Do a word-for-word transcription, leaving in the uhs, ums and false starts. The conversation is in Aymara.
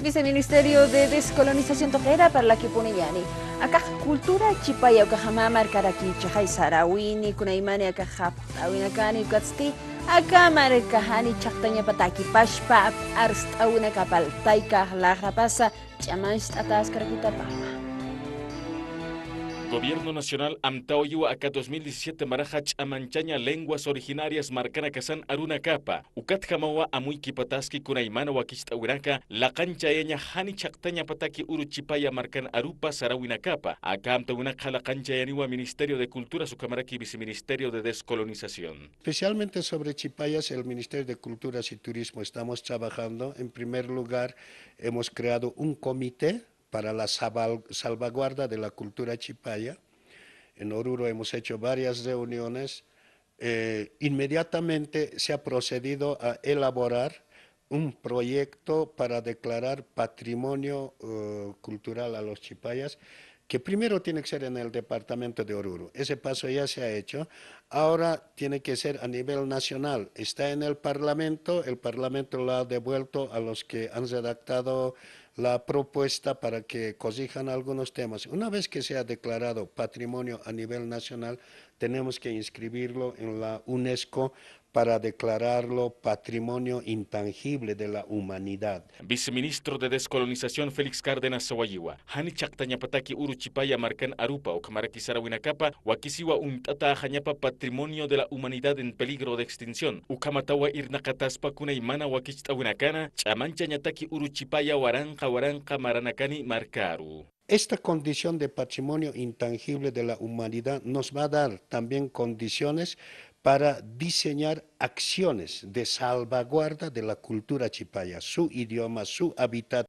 Viceministerio de Descolonización tuqira parlakipuniñani. Akax cultura chipaya ukaxama markarakichixay sarawini, kunaymani akax japt'awinakani ukatsti aka markaxani chhaqtañapataki pachpa arst'awinakapal taykax laxrapasa ch'amancht'ataskarakitapama. Gobierno Nacional amtawayiwa aka dos mil diecisiete maraxa ch'amanchaña lenguas originarias markanakasan arunakapa, ukatjamawa amuykipataski kunaymana wakicht'awinaka laqanchayaña jani chhaqtañapataki uru chipaya markan arupa sarawinakapa, aka amtawinakxa laqanchayaniwa Ministerio de Cultura ukhamaraki Viceministerio de Descolonización. Especialmente sobre Chipayas, el Ministerio de Culturas y Turismo estamos trabajando. En primer lugar, hemos creado un comité para la sabal-, salvaguarda de la cultura chipaya. En Oruro hemos hecho varias reuniones. Eh, inmediatamente se ha procedido a elaborar un proyecto para declarar patrimonio, eh, cultural a los chipayas, que primero tiene que ser en el departamento de Oruro. Ese paso ya se ha hecho. Ahora tiene que ser a nivel nacional. Está en el Parlamento, el Parlamento lo ha devuelto a los que han redactado la propuesta para que corrijan algunos temas. Una vez que sea declarado patrimonio a nivel nacional, tenemos que inscribirlo en la UNESCO para declararlo patrimonio intangible de la humanidad. Viceministro de Descolonización Félix Cárdenas sawayiwa, jani chhaqtañapataki uru chipaya markan arupa ukhamaraki sarawinakapa wakisiwa uñt'ataxañapa patrimonio de la humanidad en peligro de extinción, ukhamatawa irnaqataspa kunaymana wakicht'awinakana ch'amanchañataki uru chipaya waranqa waranqa maranakani markaru. Esta condición de patrimonio intangible de la humanidad nos va a dar también condiciones para diseñar acciones de salvaguarda de la cultura chipaya, su idioma, su hábitat.